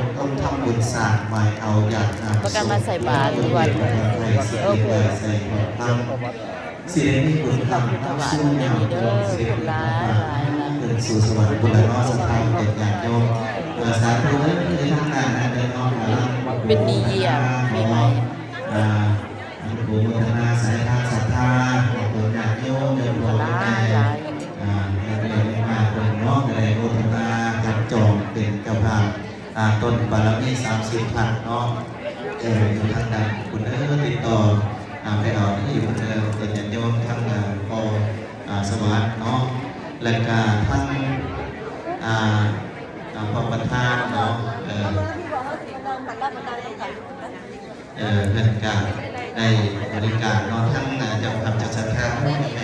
ກ ຕ້ອງທຳບຸນສ້າງໄວ້ເອົາຢາດນ້ຳ ປະກັນມາໃສ່ບາດຢູ່ວັດ ເອີ ໃຫ້ສິດເກັບໄວ້ໃສ່ຂອງທຳ ຊິໄດ້ມີບຸນຄຳ ຖວາຍຢູ່ນີ້ເດີ ຫຼາຍໆ ຂຶ້ນສູ່ສະຫວັນພຸ້ນລະເນາະ ສັດທາຕນຍາດໂຍມ ເອີ ສາທຸເດີ ທາງດ້ານນັ້ນເດີເນາະ ເປັນໜີ້ຢ້ຽມປີໃໝ່ ອ່າ ອະນຸໂມທະນາສາຍທານສັດທາຂອງຕົນຍາດໂຍມ ໂດຍສະເພາະແມ່ ອ່າ ແມ່ເພິ່ນເນາະ ກໍໄດ້ໂມທະນາຈັບຈອງເປັນເຈົ້າພາບ ອ່າ ຕົ້ນບາລະມີສາມສິບພັນເນາະ ເອີ ຢູ່ທາງດ້ານພຸ້ນເດີ ຕິດຕໍ່ ອ່າ ໄປເອົາຢູ່ພຸ້ນເດີ ເປັນຍາດໂຍມທາງ ອ່າ ພໍ່ ອ່າ ສະຫວັດເນາະ ແລະກະທາງ ອ່າ ອ່າ ພໍ່ປະທານເນາະ ເອີ ເອີ ເພິ່ນກະໄດ້ບໍລິການເນາະ ທັງ ເອີ ເຈົ້າພາບເຈົ້າສັດທາ ແມ່